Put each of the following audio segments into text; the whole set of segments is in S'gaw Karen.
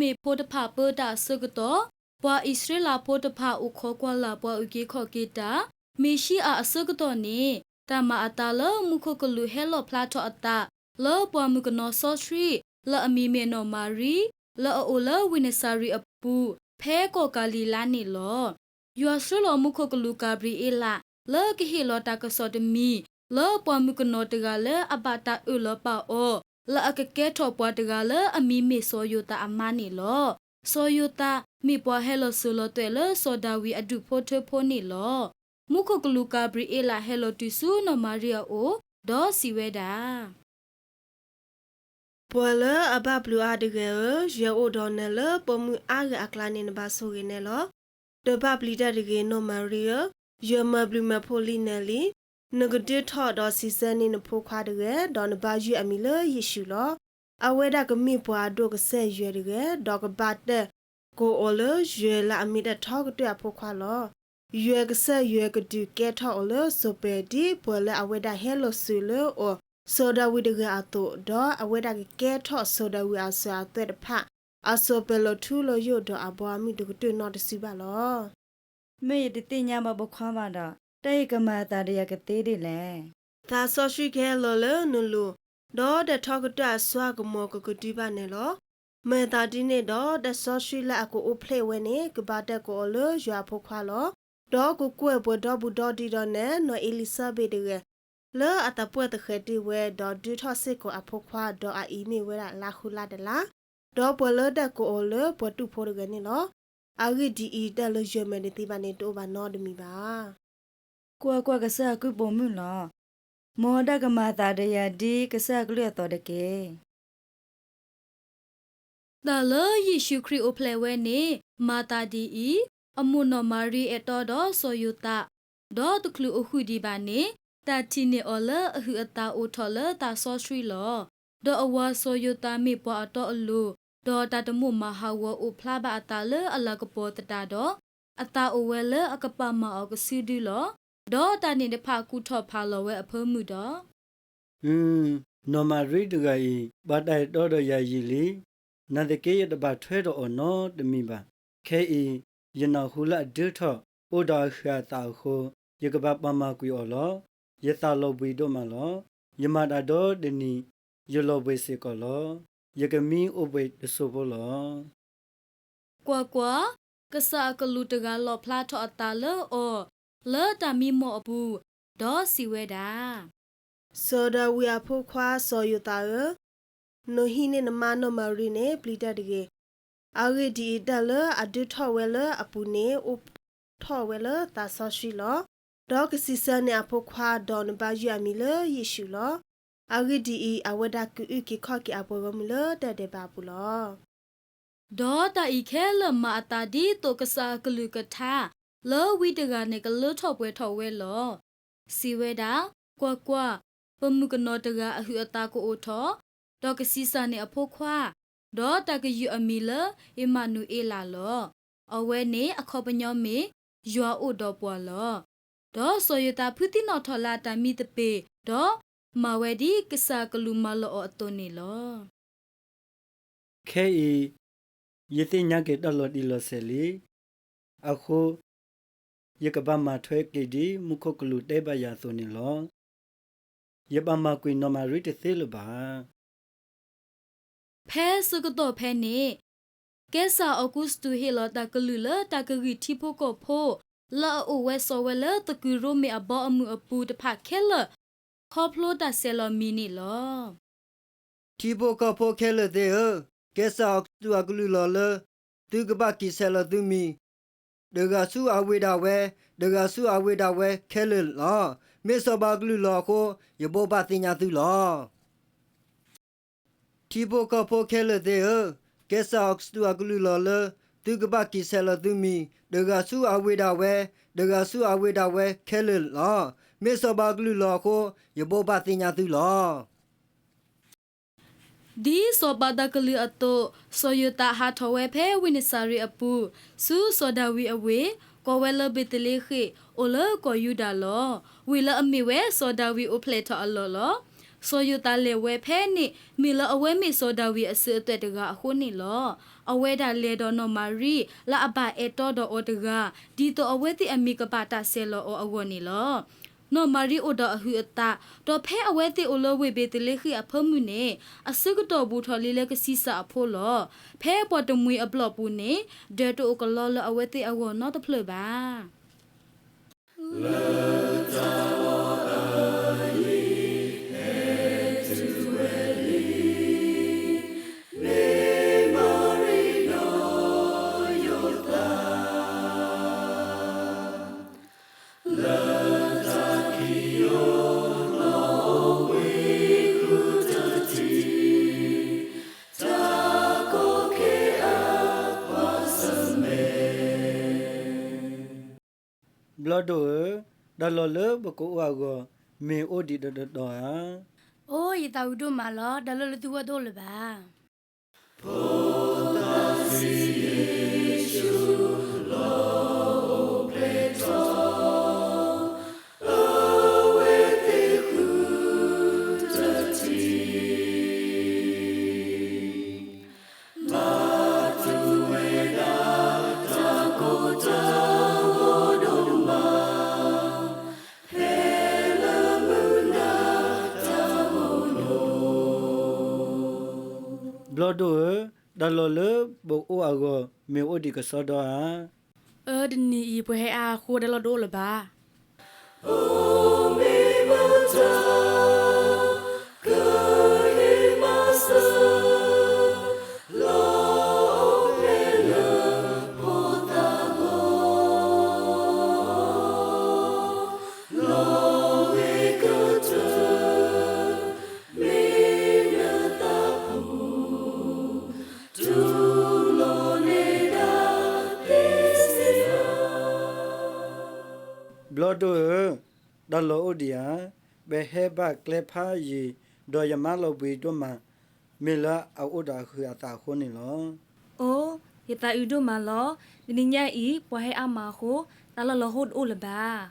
မ့ၢ်ဖိတဖၣ်ပၢတၢ်အဆၢကတီၢ်, ပှၤအံၣ်စရ့လးဖိတဖၣ်အိၣ်ခိးကွၢ်လၢ်ပှၤအုၣ်က့ၤခီၣ်က့ၤတၢ် မ့ၣ်ၡံအၤအဆၢကတီၢ်န့ၣ်, တၢ်မၤအသးလၢမူခိၣ်ကလူးဟဲလီၣ်ဖျါထီၣ်အသး လၢပှၤမုၣ်ကနီၤစီဆှံ လၢအမံၤမ့ၢ်နီၢ်မၤရံ, လၢအအိၣ်လၢဝ့ၢ်နစၤရ့းအပူၤ ဖဲကီၢ်ကၤလံၤလါန့ၣ်လီၤ. ယွၤဆှၢလီၤမူခိၣ်ကလူးကၤဘြံၤအ့လး လၢကဟ့ၣ်လီၤတၢ်ကစီၣ်တမံၤ လၢပှၤမုၣ်ကနီၤတဂၤလၢအဘၣ်တၢ်အၢၣ်လီၤပာ်အီၤ လၢအကကဲထီၣ်ပှၤတဂၤလၢအမံၤမ့ၢ်စီၤယိၤသးအမါန့ၣ်လီၤ. စီၤယိၤသး မ့ၢ်ပှၤဟဲလီၤစၢၤလီၤသွဲၣ်လၢစီၤဒၤဝံးအဒူၣ်ဖိထၢဖိန့ၣ်လီၤ. မူခိၣ်ကလူးကၤဘြံၤအ့လးဟဲလီၤတုၤဆူနီၢ်မၤရံအအိၣ်, ဒီးစံးဝဲဒၣ် ပှၤလၢအဘၣ်ဘျုးအါတဂၤဧၢ, ယွၤအိၣ်ဒီးနၤလၢပိာ်မုၣ်အါဂၤအကျါန့ၣ် နဘၣ်ဆိၣ်ဂ့ၤနဲလီၤ. တဘၣ်ပျံၤတၢ်တဂ့ၤ, နီၢ်မၤရံဧၢ, ယွၤမၤဘျုးမၤဖှိၣ်လံနၤလံ. နကဒၢထီၣ်ဒီးဆံးစၢ်န့ၢ်နဖိခွါတဂၤ, ဒီးနဘါယုၢ်အမံၤလၢယ့ၣ်ၡူးလီၤ. အဝဲဒၣ်ကမ့ၢ်ပှၤအဒိၣ်ကစၢ်ယွၤတဂၤ, ဒီးကဘၣ်တၢၢ်ကိးအီၤလၢယွၤလၢအမ့ၢ်တၢ်ထီကတၢၢ်အဖိခွါလီၤ. ယွၤကစၢ်ယွၤကဒုးကဲထီၣ်အီၤလၢစီၤပၤဒ်ပှၤလၢအဝဲဒၣ်ဟဲလီၤစၢၤလၢအီၤ စီၤဒၤဝံးတဂၤအသိး, ဒီးအဝဲဒၣ်ကကဲထီၣ်စီၤဒၤဝံးအစၢၤအသွဲၣ်တဖၣ် အစီၤပၤလီၤထူလီၤယိာ်ဒီးအဘီအမုၢ်တကတၢၢ်နီတစုဘၣ်လီၤ. မ့ၢ်ယတသ့ၣ်ညါဘၣ်ပိာ်ခွါဘၣ်ဒီး, တၢ်အံၤကမၤအသးဒီးယၤကသ့ဒ်လဲၣ်. သးစီဆှံကဟဲလီၤလၢနလိၤ, ဒီးတၢ်ထီကတၢၢ်အစွါကမီၤကကတုၤဘၣ်နၤလီၤ. မၤသးဒ်န့ၣ်ဒီး တၢ်စီဆှံလၢအကအိၣ်ဖျဲၣ်ဝဲန့ၣ် ကဘၣ်တၢၢ်ကိးအီၤလၢယွၤအဖိခွါလီၤ. ဒီးကကွဲၢ်ပှၤဒီဘူးဒီတံၢ်ဒီးနၤ နီၢ်အ့လံၤစဘ့းတဂၤ, လၢအသးပှၢ်သဃဲးတ့ၢ်ဝဲ, ဒီးဒုးထီၣ်စ့ၢ်ကီးအဖိခွါ, ဒီးအအံၤမ့ၢ်ဝဲဒၣ်လါဃုလါတလါ, ဒီးပှၤလၢတၢ်ကိးအီၤလၢပှၤတူၢ်ဖိတဂၤန့ၣ်လီၤ. အဂ့ၢ်ဒ်အံၤ, တၢ်လၢယွၤမၤတသ့ဘၣ်န့ၣ် တအိၣ်ဘၣ်နီတမံၤဘၣ်. ကွၢ်ကွၢ်, ကစၢ်အကုၢ်ပိာ်မုၣ်လီၤ. မ်တၢ်ကမၤအသးဒီးယၤဒ်ကစၢ်အကလုၢ်အသိးတက့ၢ်. တၢ်လၢယ့ၣ်ၡူးခရံာ်အိၣ်ဖျဲၣ်ဝဲန့ၣ် မၤသးဒ်အံၤ, အမိၢ်နီၢ်မၤရံအဲၣ်တီဒီးစီၤယိၤသး, ဒီးတချုးအိၣ်ဃုာ်ဒံးဘၣ်န့ၣ်, တၢ်ထံၣ်န့ၢ်အီၤလၢအဟုးအသးအိၣ်ထီၣ်လၢသးစီဆှံလီၤ. ဒီးအဝၤစီၤယိၤသးမ့ၢ်ပှၤအတီအလိၤ, ဒီးတၢ်တမိၣ်မၤဟးဂီၤအိၣ်ဖျါဘၣ်အသးလၢအလၤကပီၤသတးဒီး, အသးအိၣ်ဝဲလၢအကပာ်မၢ်အီၤကစုဒုလီၤ. ဒီးတၢ်န့ၣ်တဖၣ်ကူၣ်ထီၣ်ဖးလီၤဝဲအဖၢမုၢ်ဒီး နီၢ်မၤရံတဂၤအံၤ ဘၣ်တၢ်အဲၣ်တီဒီးယၤယံာ်လံ, နာ်သက့ ယတဘၣ်ထွဲဒီးအီၤနီတမံၤဘၣ်. ခဲအံၤ ယနၢ်ဟူလၢအဒၢထီၣ် အိၣ်ဒီးအဟုးအသးအဃိ, ယကဘၣ်ပာ်မၢ်ကွံာ်အီၤလီၤ. ယသးလီၤဘှံးဒိၣ်မးလီၤ. ယမၤတၢ်ဒီတနံၤ, ယလီၤဘှံးစ့ၢ်ကီးလီၤ. ယကမံအိၣ်ဘှံးတစိၢ်ဖိလီၤ. ကွၢ်ကွၢ်, ကစၢ်အကလူးတဂၤလီၣ်ဖျါထီၣ်အသးလၢအီၤ, လၢတၢ်မံမီၢ်အပူၤ, ဒီးစံးဝဲဒၣ်, စီၤဒၤဝံးအဖိခွါစီၤယိၤသးဧၢ, နဟံးန့ၢ်နမါနီၢ်မၤရံန့ၣ် ပျံၤတၢ်တဂ့ၤ. အဂ့ၢ်ဒ်အံၤ, တၢ်လၢအဒၢထီၣ်ဝဲလၢအပူၤန့ၣ် အိၣ်ထီၣ်ဝဲလၢသးစီဆှံလီၤ. ဒီးကဆံးစၢ်န့ၢ်အဖိခွါ, ဒီးနဘါယုၢ်အမံၤလၢယ့ၣ်ၡူးလီၤ. အဂ့ၢ်ဒ်အံၤ, အဝဲဒၣ်ကအုၣ်က့ၤခီၣ်က့ၤအပှၤဂီၢ်မုၢ်လၢတၢ်ဒဲးဘးအပူၤလီၤ. ဒီးတၢ်အံၤခဲလၢာ်မၤအသးဒ်သိးကစၢ်အကလုၢ်ကထါ, လၢဝံတဂၤန့ၣ်ကလၢထီၣ်ပှဲၤထီၣ်ဝဲလီၤ. စံးဝဲဒၣ်, ကွၢ်ကွၢ်, ပမုၣ်ကနီၤတဂၤအဟုးအသးကအိၣ်ထီၣ်, ဒီးကဆံးစၢ်န့ၢ်အဖိခွါ, ဒီးတၢ်ကယုၢ်အမံၤလၢအ့မၤနူၤအ့လးလီၤ. အဝဲန့ၣ်အခီပညီမ့ၢ်, ယွၤအိၣ်ဒီးပှၤလီၤ. ဒီးစီၤယိၤသးဖုသံနီၣ်ထီၣ်လၢအတၢ်မံသပ့ၤ, ဒီးမၤဝဲဒ်ကစၢ်အကလူးမၢလီၤအီၤအသိးန့ၣ်လီၤ. ခဲအံၤ ယသ့ၣ်ညါက့ၤတၢ်လီၤတံၢ်လီၤဆဲးလံ. အဃိ ယကဘၣ်မၤထွဲက့ၤဒ်မူခိၣ်ကလူးတဲဘၣ်ယၤအသိးန့ၣ်လီၤ. ယဘၣ်မၤကွံာ်နီၢ်မၤရံတသ့လၢၤဘၣ်. ဖဲဆၢကတီၢ်ဖဲန့ၣ်, ကဲစၢ်အီကူစတူးဟ့ၣ်လီၤတၢ်ကလုၢ်လၢတၢ်ကဂံၢ်ထံဖိကီၢ်ဖိ လၢအအိၣ်ဝဲဆိးဝဲလၢသကုၤရိမ့ၤအဘီအမုၢ်အပူၤတဖၣ်ခဲလၢာ် ခီဖျိတၢ်ဆဲးလီၤမံၤန့ၣ်လီၤ. ထံဖိကီၢ်ဖိခဲလၢာ်သ့ၣ်ဧၢ, ကဲစၢ်အီကူစတူးအကလုၢ်လီၤလၢ သုကဘၣ်က့ၤဆဲးလီၤသုမံၤ, တဂၤဆူအဝ့ၢ်ဒၣ်ဝဲ, တဂၤဆူအဝ့ၢ်ဒၣ်ဝဲခဲလၢာ်လီၤ. မ့ၢ်စီၤပၤကလုၢ်လီၤအဃိ, ယဘိးဘၣ်သ့ၣ်ညါသုလီၤ. ထံဖိကီၢ်ဖိခဲလၢာ်သ့ၣ်ဧၢ, ကဲစၢ်အီကူစတူးအကလုၢ်လီၤလၢ သုကဘၣ်က့ၤဆဲးလီၤသုမံၤ, တဂၤဆူအဝ့ၢ်ဒၣ်ဝဲ, တဂၤဆူအဝ့ၢ်ဒၣ်ဝဲခဲလၢာ်လီၤ. မ့ၢ်စီၤပၤကလုၢ်လီၤအဃိ, ယဘိးဘၣ်သ့ၣ်ညါသုလီၤ. ဒ်စီၤပၤတၢ်ကလုၢ်အသိး, စီၤယိၤသးဟးထီၣ်ဝဲဖဲဝ့ၢ်နစၤရ့းအပူၤ, ဆူစီၤဒၤဝံးအဝ့ၢ်, ကိးဝဲလၢဘ့းသလ့ဃ့ၣ်, အိၣ်လၢကီၢ်ယူဒၤလီၤ. ဝ့ၢ်လၢအမ့ၢ်ဝဲစီၤဒၤဝံးအိၣ်ဖျဲၣ်ထီၣ်အလီၢ်လီၤ. စီၤယိၤသးလဲၤဝဲဖဲန့ၣ် မ့ၢ်လၢအဝဲမ့ၢ်စီၤဒၤဝံးအစုအသွဲၣ်တဂၤအဃိန့ၣ်လီၤ. အဝဲဒၣ်လဲၤဒီးနီၢ်မၤရံ လၢအဘၣ်အဲၣ်တီဒီးအီၤတဂၤ, ဒ်သိးအဝဲသ့ၣ်အမံၤကဘၣ်တၢ်ဆဲးလီၤအီၤအဂီၢ်န့ၣ်လီၤ. နီၢ်မၤရံအိၣ်ဒီးအဟုးအသး, ဒီးဖဲအဝဲသ့ၣ်အိၣ်လၢဝ့ၢ်ဘ့းသလ့ဃံၣ်အဖၢမုၢ်န့ၣ် အဆၢကတီၢ်ဘူးထီၣ်လံလၢကဆံးစၢ်အဖိလီၤ. ဖဲပှၤတမှံၤအဘျီၣ်ပူၤန့ၣ် ဒၢးတအိၣ်ကလီလၢအဝဲသ့ၣ်အဂီၢ်နီတဖျၢၣ်ဘၣ်. ဘျီဒိၣ်ဧၢ, တၢ်လီၢ်လၢပကအိၣ်အဂီၢ် မ့ၢ်အိၣ်ဒံးတတီၤဧါ. အိၣ် ယသးဝံၣ်ဒိၣ်မးလီၤ, တၢ်လီၢ်လၢသုဝဲတအိၣ်လၢၤဘၣ်. ဘျီဒိၣ်ဧၢ, တၢ်လီၢ်လၢပအိၣ်အဂီၢ် မ့ၢ်အိၣ်ဒံးကစီဒီဧါ. အၢ တနံၤအံၤ ပှၤဟဲအါအဃိ တၢ်လီၢ်တအိၣ်လၢၤဘၣ်. ဘျီဒိၣ်ဧၢ, တၢ်လီၢ်အိၣ်ဒံးဧါ. ပဟဲဘၣ်ကျဲဖးယံာ် ဒီးယမါလီၤဘှံးဒိၣ်မး, မ့ၢ်လၢအအိၣ်ဒီးအဟုးအသးအဃိန့ၣ်လီၤ. အိၣ် ယသးဝံၣ်ဒိၣ်မးလီၤ. တနံၤညါအံၤ ပှၤဟဲအါမးအဃိ တၢ်လီၢ်လီၤဟိတအိၣ်လၢၤဘၣ်.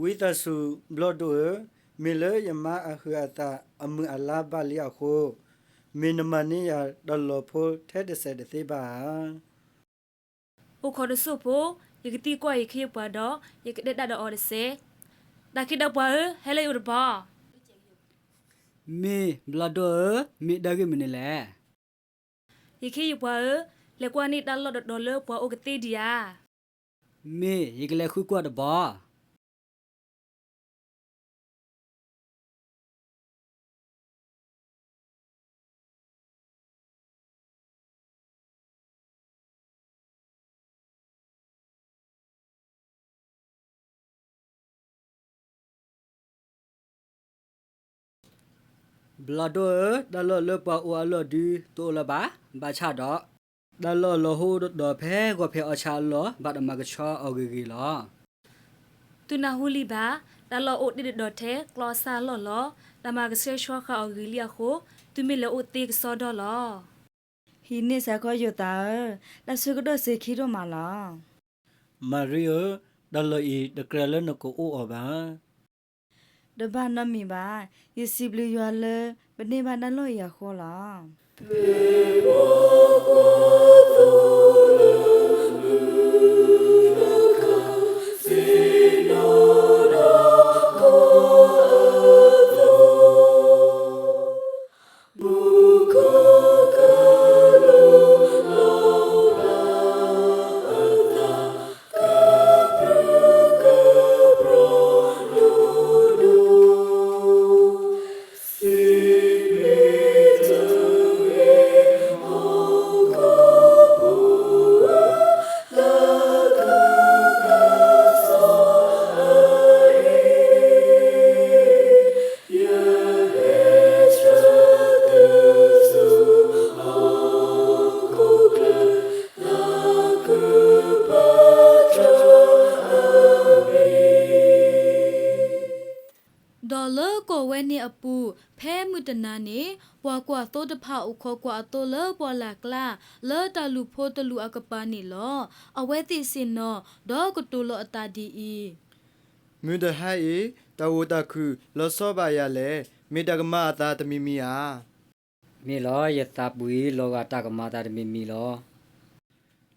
ဝံသးစူၤ ဘျီဒိၣ်ဧၢ, မ့ၢ်လၢယမါအဟုးအသးအမုၢ်အလါဘၣ်လံအဃိ, မ့ၢ်နမၤန့ၢ်ယၤတၢ်လီၢ်ဖိထဲတစဲးတသ့ဘၣ်ဧါ. အိၣ်ခိးတစိၢ်ဖိ, ယကသံကွၢ်ယခ့ယပှၤဒီး ယကတဲဒၣ်ဒီးအီၤတစဲး. တၢ်ခ့တၢ်ပှၤဧၢ, ဟဲလၢယအိၣ်တဘျီ. မ့ၢ်ဘျီဒိၣ်ဧၢ, မ့ၢ်တၢ်ဂ့ၢ်မနုၤလဲၣ်. ယခ့ယပှၤဧၢ, လဲၤကွၢ်န့ၢ်တၢ်လီၢ်တတီၤလၢပှၤအိၣ်ကသ့ဒံးဧါ. မ့ၢ်ယကလဲၤဃုကွၢ်တဘျီ. ဘျီဒိၣ်ဧၢ, တၢ်လီၢ်လၢပှၤအိၣ်အလီၢ်ဒုတအိၣ်လၢၤဘၣ်. ဘၣ်ဆၣ်ဒီး တၢ်လီၢ်လီၤဟိတတီၤဖဲဂီၤဖဲအီဆၣ်အလီၢ် ဘၣ်တၢ်မၤကဆှီအီၤဂ့ၤဂ့ၤလီၤ. သုနၢ်ဟူလံဘၣ်, တၢ်လီၢ်အိၣ်တ့ၢ်တတီၤထဲကျီအဆၣ်အလီၢ်လီၤ. တၢ်မၤကဆှဲဆှီဃာ်အီၤဂ့ၤလံအဃိ, သုမ့ၢ်လဲၤအိၣ်သ့ကစီဒီလီၤ. ဟံးန့ၢ်စ့ၢ်ကီးယိၤသးဧၢ, တၢ်ဆၢကတီၢ်စ့ခံဒိၣ်မးလီၤ. မၤရံဧၢ, တၢ်လီၢ်အံၤတကြၢးလၢနကအိၣ်အီၤဘၣ်. တဘၣ်နီတမံၤဘၣ်, ယစံးဘျုးယွၤလၢ ပန့ၢ်ဘၣ်တၢ်လီၢ်အံၤအဃိလီၤ. ဒီးလၢကီၢ်ဝဲန့ၣ်အပူၤ ဖဲမုၢ်တနၤန့ၣ် ပှၤကွၢ်သိတဖၣ်အိၣ်ခိးကွၢ်အသိလၢပှၢ်လၢ်ကျါ လၢတၢ်လုၢ်ဖိတလုၢ်အကပၤန့ၣ်လီၤ. အဝဲသ့ၣ်ဆ့ၣ်နီၤ ဒီးကတိၤလီၤအသးဒ်အံၤ, မုၢ်တဟါအံၤ တၢ်အိၣ်တၢ်ခုၣ်လီၤဆီဘၣ်ယၤလဲၣ်. မ့ၢ်တၢ်ကမၤအသးတမံၤမံၤဧါ. မ့ၢ်လီၤ, ယသးပှၢ်လီၤဂာ်တၢ်ကမၤအသးတမံၤမံၤလီၤ.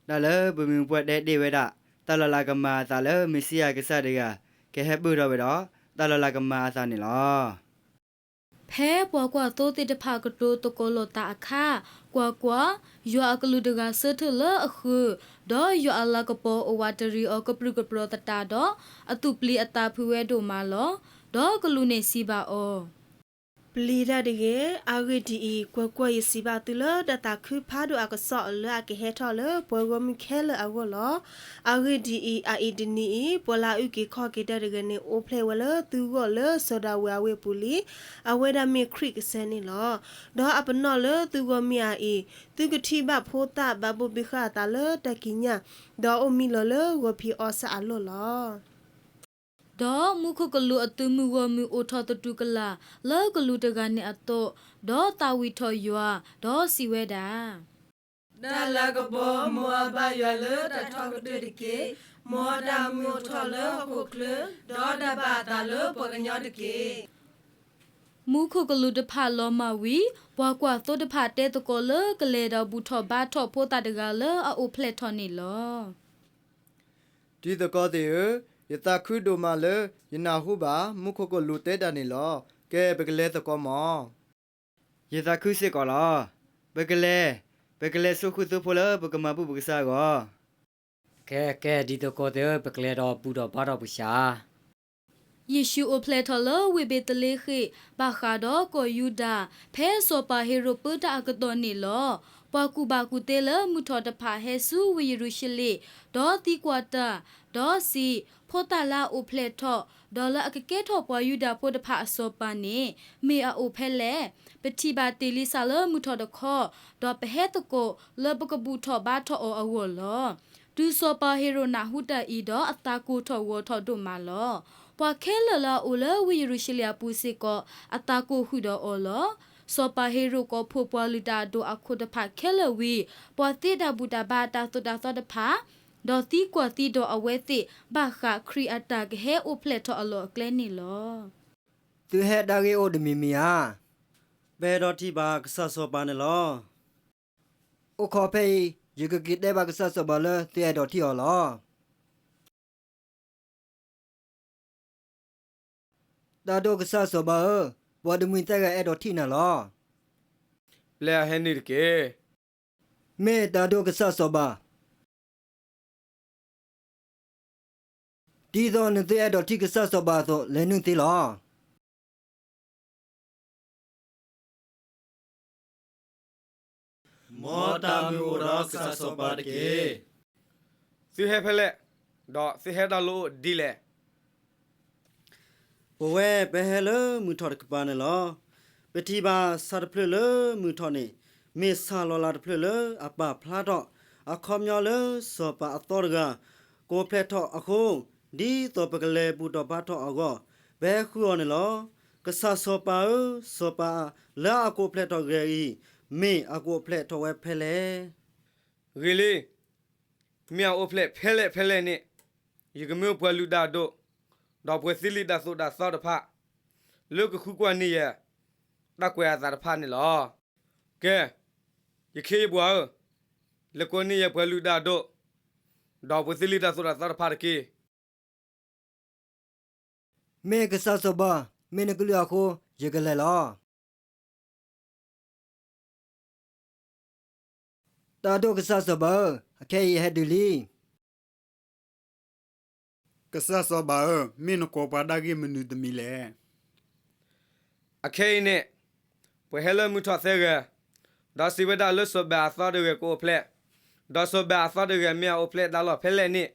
တၢ်လၢပမံၤပှၢ်တဲတ့ၢ်ဝဲဒၣ်, တၢ်လီၤလးကမၤအသးလၢမ့ၣ်ၡံအၤကစၢ်တဂၤ ကဟဲပၢၢ်ထီၣ်ဝဲဒီး တၢ်လီၤလးကမၤအသးန့ၣ်လီၤ. ဖဲပှၤကွၢ်သိသ့ၣ်တဖၣ်ကတိၤသကိးလိာ်သးအခါ, ကွၢ်ကွၢ်, ယွၤအကလူးတဂၤဆၢထၢၣ်လၢအဃၢၤ, ဒီးယွၤအလၤကပီၤအိၣ်ဝးတရံးအီၤကပြုၢ်ကပြီၤသတးဒီး, အသူၣ်ပျံၤအသးဖုးဝဲဒိၣ်မးလီၤ. ဒီးကလူးန့ၣ်စံးဘၣ်အီၤ, ပျံၤတၢ်တဂ့ၤ. အဂ့ၢ်ဒ်အံၤ, ကွၢ်ကွၢ်, ယစံးဘၣ်သုလၢတၢ်သးခုဖးဒိၣ်အကစီၣ်လၢအကဟဲထီၣ်လၢပှၤဂီၢ်မုၢ်ခဲလၢာ်အဂီၢ်လီၤ. အဂ့ၢ်ဒ်အံၤ, အအံၤတနံၤအံၤ, ပှၤလၢအအုၣ်က့ၤခီၣ်က့ၤတၢ်တဂၤန့ၣ် အိၣ်ဖျဲၣ်ဝဲလၢသုဂီၢ်လၢစီၤဒၤဝံးအဝ့ၢ်ပူၤလံ. အဝဲဒၣ်မ့ၢ်ခရံာ်ကစၢ်န့ၣ်လီၤ. ဒီးအပနီၣ်လၢသုဂီၢ်မ့ၢ်အအံၤ, သုကထံၣ်ဘၣ်ဖိသၣ်ဘၣ်ဘိၣ်ဘံဃာ်အသးလၢတၢ်ကံးညာ်, ဒီးအိၣ်မံလီၤလၢဂီၤဖံးအီၣ်ဆၣ်အလီၢ်လီၤ. ဒီးမူခိၣ်ကလူးအသုးမုၢ်ဂီၢ်မုၢ်အိၣ်ထီၣ်သတူၢ်ကလာ် လၢကလူးတဂၤန့ၣ်အသိး, ဒီးသးဝံၣ်ထီၣ်ယွၤ, ဒီးစံးဝဲဒၣ်, တၢ်လၤကပီၤ မ်အဘၣ်ယွၤလၢတၢ်ထီကတၢၢ်တက့ၢ်. မ်တၢ်မုာ်အိၣ်ထီၣ်လၢဟီၣ်ခိၣ်ချၢ, ဒီးတၢ်ဘၣ်အသးလၢပှၤကညီတက့ၢ်. မူခိၣ်ကလူးတဖၣ်လီၤမၢ်ဝံၤ, ပှၤကွၢ်သိတဖၣ်တဲသကိးလၢကလဲၤဒီးဘူၣ်ထီၣ်ဘါထီၣ်ဖိသၣ်တဂၤလၢအအိၣ်ဖျဲၣ်ထီၣ်န့ၣ်လီၤ. တံၤသကိးသ့ၣ်ဧၢ, ယသးခုဒိၣ်မးလၢယနၢ်ဟူဘၣ်မူခိၣ်ကလူးတဲတၢ်န့ၣ်လီၤ. ကဲ, ပကလဲၤသကိးမၢ်. ယသးခုစ့ၢ်ကီးလီၤ. ပကလဲၤ, ပကလဲၤစိာ်ဃုာ်သုဖိလၢပကမၤဘူၣ်ပကစၢ်အဂီၢ်. ကဲ, ကဲ, တံၤသကိးသ့ၣ်ဧၢ, ပကလဲၤဒီးဘူၣ်ထီၣ်ဘါထီၣ်ပကစၢ်. ယ့ၣ်ၡူးအိၣ်ဖျဲၣ်ထီၣ်လၢဝ့ၢ်ဘ့းသလ့ဃ့ၣ် ဘၣ်ဃးဒီးကီၢ်ယူဒၤ, ဖဲစီၤပၤဟ့ၤရိာ်ပၢတၢ်အကတီၢ်န့ၣ်လီၤ. ပှၤကူၣ်ဘၣ်ကူၣ်သ့လၢမုၢ်ထီၣ်တဖၣ်ဟဲဆူဝ့ၢ်ယရူၤၡလ့ၣ်, ဒီးသံကွၢ်တၢ်, ဒီးစံး, ဖိသၣ်လၢအအိၣ်ဖျဲၣ်ထီၣ်, ဒီးလၢအကကဲထီၣ်ပှၤယူဒၤဖိတဖၣ်အစီၤပၤန့ၣ်, မ့ၢ်အအိၣ်ဖဲလဲၣ်. ပထံၣ်ဘၣ်တ့ၢ်လံစၢ်လၢမုၢ်ထီၣ်တခီ, ဒီးပဟဲသကိးလၢပကဘူၣ်ထီၣ်ဘါထီၣ်အီၤအဂီၢ်လီၤ. တုၤစီၤပၤဟ့ၤရိာ်နၢ်ဟူတၢ်အံၤဒီး အသးကိၢ်ထီၣ်ဂီၤထီၣ်ဒိၣ်မးလီၤ. ပှၤခဲလၢာ်လၢအအိၣ်လၢဝ့ၢ်ယရူၤၡလ့ၣ်အပူၤစ့ၢ်ကီး အသးကိၢ်ဃုာ်ဒီးအီၤလီၤ. စီၤပၤဟ့ၤရိာ်ကီၢ်ဖှိၣ်ပှၤလုၢ်တၢ်အဒိၣ်အခိၣ်တဖၣ်ခဲလၢာ်ဝံၤ, ပှၤသ့တၢ်ဘူၣ်တၢ်ဘါအတၢ်သိၣ်တၢ်သီတဖၣ်, ဒီးသံကွၢ်သံဒီးအဝဲသ့ၣ် ဘၣ်ဃးခရံာ်အတၢ်ကဟဲအိၣ်ဖျဲၣ်ထီၣ်အလီၢ်အကျဲန့ၣ်လီၤ. သုဟဲဒၣ်ဂ့ၢ်အိၣ်တမံၤမံၤဧါ. ပအဲၣ်ဒိးထံၣ်ဘၣ်ကစၢ်စီၤပၤန့ၣ်လီၤ. အိၣ်ခိးဖဲအံၤ, ယကက့ၤတဲဘၣ်ကစၢ်စီၤပၤလၢသုအဲၣ်ဒိးထံၣ်အီၤလီၤ. တၢ်ဒိၣ်ကစၢ်စီၤပၤဧၢ, ပှၤတမှံၤသၢဂၤအဲၣ်ဒိးထံၣ်နၤလီၤ. ပျဲအဟဲနုာ်တက့ၢ်. မ့ၢ်တၢ်ဒိၣ်ကစၢ်စီၤပၤ. ဒ်သိးနသုအဲၣ်ဒိးထံၣ်ကစၢ်စီၤပၤအသိး လဲၤနုာ်သ့လီၤ. မ်တၢ်မုာ်အိၣ်ဒီးကစၢ်စီၤပၤတက့ၢ်. သုဟဲဖဲလဲၣ်, ဒီးသုဟဲတၢ်လိၣ်အိၣ်ဒ်လဲၣ်. ပဝဲပဟဲလၢမုၢ်ထီၣ်တကပၤန့ၣ်လီၤ. ပထံၣ်ဘၣ်ဆၣ်တဖျၢၣ်လၢမုၢ်ထီၣ်န့ၣ်, မ့ၢ်ဆၣ်လီၤလးတဖျၢၣ်လၢအပာ်ဖျါထီၣ်အခီပညီလၢစီၤပၤအသီတဂၤ ကအိၣ်ဖျဲၣ်ထီၣ်အဃိ, ဒ်သိးပကလဲၤဘူၣ်ထီၣ်ဘါထီၣ်အဂီၢ်, ပဟဲဃုအီၤန့ၣ်လီၤ. ကစၢ်စီၤပၤဧၢ, စီၤပၤလၢအကအိၣ်ဖျဲၣ်ထီၣ်ဂဲၤအံၤ, မ့ၢ်အကအိၣ်ဖျဲၣ်ထီၣ်ဝဲဖဲလဲၣ်. ဂ့ၤလံ, မ့ၢ်အအိၣ်ဖျဲၣ်ဖဲလဲၣ်ဖဲလဲၣ်န့ၣ်, ယကမၢပှၤလုၢ်တၢ်အဒိၣ်, ဒီးပှၤသ့လံာ်တၢ်သိၣ်တၢ်သီတဖၣ်, လၢကဃုကွၢ်န့ၢ်ယၤ တၢ်ကွဲးအသးတဖၣ်န့ၣ်လီၤ. ကဲ, ယခ့ယပှၤဧၢ, လဲၤကိးန့ၢ်ယၤပှၤလုၢ်တၢ်အဒိၣ်, ဒီးပှၤသ့လံာ်တၢ်သိၣ်တၢ်သီတဖၣ်တက့ၢ်. မ့ၢ်ကစၢ်စီၤပၤ, မ့ၢ်နကလုၢ်အဃိ, ယကလဲၤလီၤ. တၢ်ဒိၣ်ကစၢ်စီၤပၤဧၢ, အခဲအံၤယဟဲတုၤလံ. ကစၢ်စီၤပၤဧၢ, မ့ၢ်နကိးပှၤဒၣ်ဂ့ၢ်မနုၤတမံၤလဲၣ်. အခဲအံၤန့ၣ်, ပှၤဟဲလၢမုၢ်ထီၣ်သၢဂၤ, ဒီးစံးဝဲဒၣ်လၢစီၤပၤအသီတဂၤကအိၣ်ဖျဲၣ်, ဒီးစီၤပၤအသီတဂၤမ့ၢ်အအိၣ်ဖျဲၣ်ဒၣ်လီၤဖဲလဲၣ်န့ၣ်,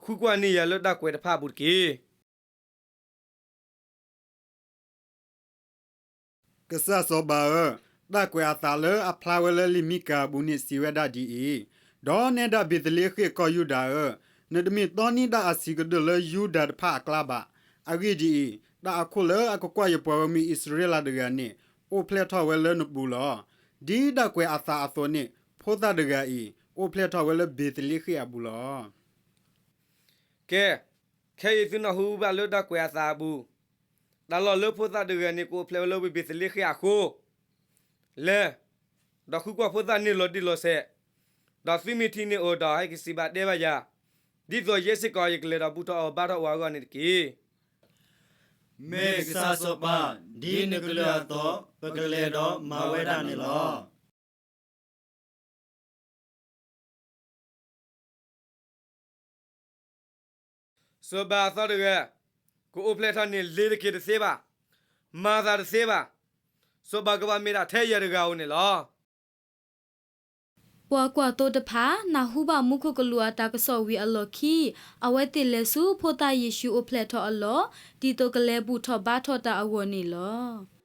ဃုကွၢ်န့ၢ်ယၤလၢတၢ်ကွဲးတဖၣ်အပူၤတက့ၢ်. ကစၢ်စီၤပၤဧၢ, တၢ်ကွဲးအသးလၢအဖျါဝဲလၢလံာ်မံကၤအပူၤန့ၣ်စံးဝဲဒၣ်ဒ်အံၤ, ဒီးနဲဒၣ်ဘ့းသလ့ဃ့ၣ်ကီၢ်ယူဒၤဧၢ, နတမ့ၢ်တီန့ၢ်တၢ်အဆံးကတၢၢ်လၢယူဒၤတဖၣ်အကျါဘၣ်. အဂ့ၢ်ဒ်အံၤ, တၢ်အခိၣ်လၢအကကွၢ်ယပှၤဂီၢ်မုၢ်အံၣ်စရ့လးတဂၤန့ၣ်, အိၣ်ဖျဲၣ်ထီၣ်ဝဲလၢနပူၤလီၤ. ဒ်တၢ်ကွဲးအသးအသိးန့ၣ်, ဖိသၣ်တဂၤအံၤ, အိၣ်ဖျဲၣ်ထီၣ်ဝဲလၢဘ့းသလ့ဃ့ၣ်အပူၤလီၤ. ကဲ, ခဲအံၤသုနၢ်ဟူဘၣ်လၢတၢ်ကွဲးအသးအပူၤ, တၢ်လီၢ်လၢဖိသၣ်တဂၤန့ၣ် ကအိၣ်ဖျဲၣ်ဝဲလၢဝ့ၢ်ဘ့းသလ့ဃ့ၣ်အဃိ လဲၤ, ဒီးဃုကွၢ်ဖိသၣ်န့ၣ်လီၤတံၢ်လီၤဆဲး, ဒီးသုမ့ၢ်ထံၣ်န့ၣ်အိၣ်ဒီးဟဲက့ၤစံးဘၣ်တဲဘၣ်ယၤ, ဒ်သိးယဲစ့ၢ်ကီးယကလဲၤဒီးဘူၣ်ထီၣ်အီၤဘါထီၣ်အီၤအဂီၢ်န့ၣ်တက့ၢ်. မ့ၢ်ကစၢ်စီၤပၤ, ဒ်နကလုၢ်အသိး ပကလဲၤဒီးမၤဝဲဒၣ်န့ၣ်လီၤ. စီၤပၤအသီတဂၤ ကအိၣ်ဖျဲၣ်ထီၣ်န့ၣ် လ့ၤတက့ၤတသ့ဘၣ်, မၤသးတသ့ဘၣ်, စီၤပၤကဘၣ်မ့ၢ်ဒၣ်ထဲယဲၢ်တဂၤဧိၤန့ၣ်လီၤ. ပှၤကွၢ်သိတဖၣ် နၢ်ဟူဘၣ်မူခိၣ်ကလူးအတၢ်ကစီၣ်ဝံၤအလီၢ်ခံ အဝဲသ့ၣ်လဲၤဆူဖိသၣ်ယ့ၣ်ၡူးအိၣ်ဖျဲၣ်ထီၣ်အလီၢ် ဒ်သိးကလဲၤဘူၣ်ထီၣ်ဘါထီၣ်တၢ်အဂီၢ်န့ၣ်လီၤ.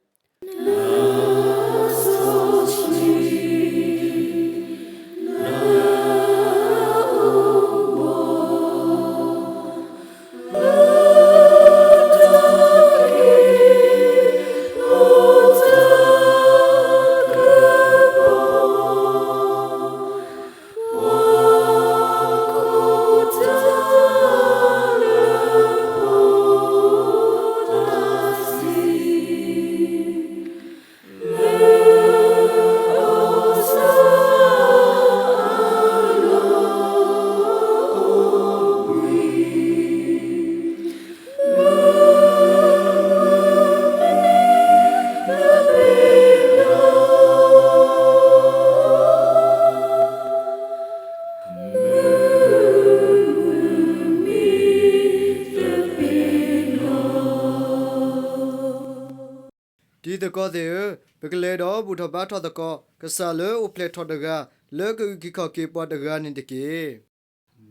တံၤသကိးသ့ၣ်ဧၢ, ပကလဲၤဒီးဘူၣ်ထီၣ်ဘါထီၣ်သကိး ကစၢ်လၢအိၣ်ဖျဲၣ်ထီၣ်တဂၤ လၢကအုၣ်က့ၤခီၣ်က့ၤပှၤတဂၤန့ၣ်တက့ၢ်.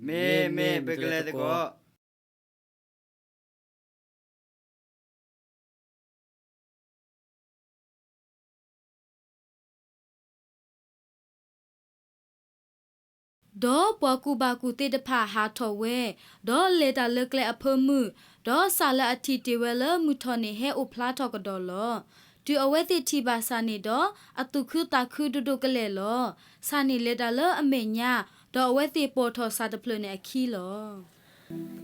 မ့ၢ်မ့ၢ် ပကလဲၤသကိး. ဒီးပှၤကူၣ်ဘၣ်ကူၣ်သ့တဖၣ်ဟးထီၣ်ဝဲ, ဒီးလဲၤတၢ်လၢကျဲအဖၢမုၢ်, ဒီးစၢ်လၢအထံၣ်တ့ၢ်ဝဲလၢမုၢ်ထီၣ်န့ၣ်ဟဲအိၣ်ဖျါထီၣ်ကဒီးလီၤ. တုၤအဝဲသ့ၣ်ထံၣ်ဘၣ်စၢ်န့ၣ်ဒီး, အသူၣ်ခုသးခုဒိၣ်ဒိၣ်ကလဲာ်လီၤ. စၢ်န့ၣ်လဲၤတၢ်လၢအမဲာ်ညါ, ဒီးအဝဲသ့ၣ်ပိာ်ထီၣ်စၢ်တဖျၢၣ်န့ၣ်အခံလီၤ.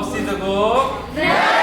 ပစံးသကိး,